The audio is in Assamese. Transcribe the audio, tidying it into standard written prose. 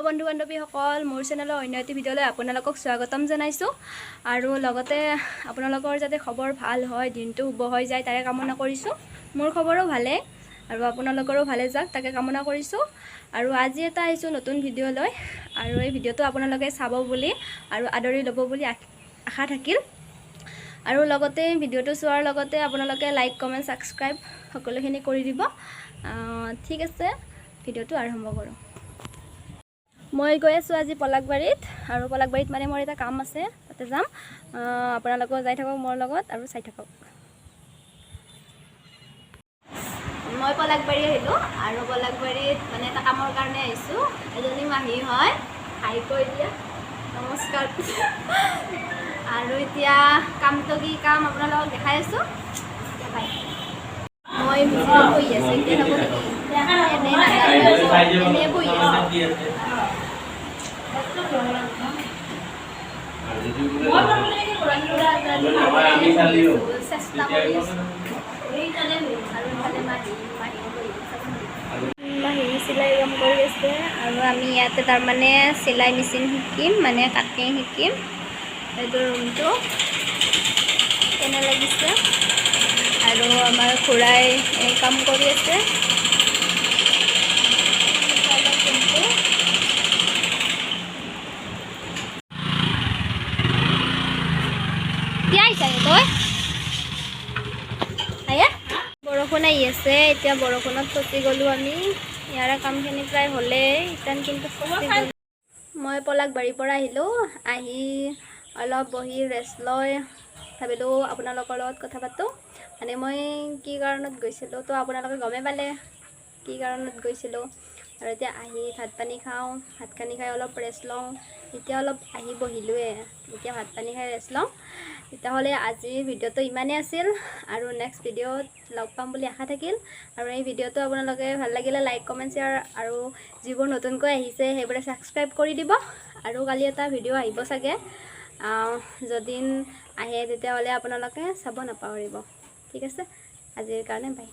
বন্ধু বান্ধৱীসকল, মোৰ চেনেলৰ অন্য এটি ভিডিঅ'লৈ আপোনালোকক স্বাগতম জনাইছোঁ। আৰু লগতে আপোনালোকৰ যাতে খবৰ ভাল হয়, দিনটো শুভ হৈ যায়, তাৰে কামনা কৰিছোঁ। মোৰ খবৰো ভালেই আৰু আপোনালোকৰো ভালে যাওক, তাকে কামনা কৰিছোঁ। আৰু আজি এটা আহিছোঁ নতুন ভিডিঅ' লৈ আৰু এই ভিডিঅ'টো আপোনালোকে চাব বুলি আৰু আদৰি ল'ব বুলি আশা থাকিল। আৰু লগতে ভিডিঅ'টো চোৱাৰ লগতে আপোনালোকে লাইক, কমেণ্ট, ছাবস্ক্ৰাইব সকলোখিনি কৰি দিব। ঠিক আছে, ভিডিঅ'টো আৰম্ভ কৰোঁ। মই গৈ আছোঁ আজি পলাশবাৰীত আৰু পলাশবাৰীত মানে মোৰ এটা কাম আছে, তাতে যাম। আপোনালোকেও যাই থাকক মোৰ লগত আৰু চাই থাকক। মই পলাশবাৰী আহিলোঁ আৰু পলাশবাৰীত মানে এটা কামৰ কাৰণে আহিছোঁ। এজনী মাহী হয়, হাই কৈ দিয়া, নমস্কাৰ। আৰু এতিয়া কামটো কি কাম আপোনালোকক দেখাই আছোঁ। এতিয়া বাই। মই মেচিনত বহি আছোঁ এতিয়া। হ'ব নেকি? এনেই নাজানো, এনেই বহি আছোঁ। চেষ্টা কৰি আছোঁ আৰু ইফালে মাহী, মাহীও বহি আছে। মাহী চিলাই কাম কৰি আছে আৰু আমি ইয়াতে তাৰমানে চিলাই মেচিন শিকিম, মানে কাটিং শিকিম। এইটো ৰুমটো কেনে লাগিছে? আৰু আমাৰ খুৰাই এই কাম কৰি আছে। ৰুমটো এতিয়া আহিছা তই? আয়া, বৰষুণ আহি আছে। এতিয়া বৰষুণত ফচি গ'লোঁ আমি। ইয়াৰে কামখিনি প্ৰায় হ'লেই এতিয়া, কিন্তু ফচি গ'লোঁ। মই পলাশবাৰীৰ পৰা আহিলোঁ। আহি অলপ বহি ৰেষ্ট লৈ ভাবিলোঁ আপোনালোকৰ লগত কথা পাতোঁ। মানে মই কি কাৰণত গৈছিলোঁ তো আপোনালোকে গমেই পালে কি কাৰণত গৈছিলোঁ। আৰু এতিয়া আহি ভাত পানী খাওঁ, ভাত পানী খাই অলপ ৰেষ্ট লওঁ। এতিয়া অলপ আহি বহিলোঁৱে, এতিয়া ভাত পানী খাই ৰেষ্ট লওঁ। তেতিয়াহ'লে আজিৰ ভিডিঅ'টো ইমানেই আছিল আৰু নেক্সট ভিডিঅ'ত লগ পাম বুলি আশা থাকিল। আৰু এই ভিডিঅ'টো আপোনালোকে ভাল লাগিলে লাইক, কমেণ্ট, শ্বেয়াৰ আৰু যিবোৰ নতুনকৈ আহিছে সেইবোৰে ছাবস্ক্ৰাইব কৰি দিব। আৰু কালি এটা ভিডিঅ' আহিব চাগে, যদি আহে তেতিয়াহ'লে আপোনালোকে চাব নাপাহৰিব। ঠিক আছে, আজিৰ কাৰণে বাই।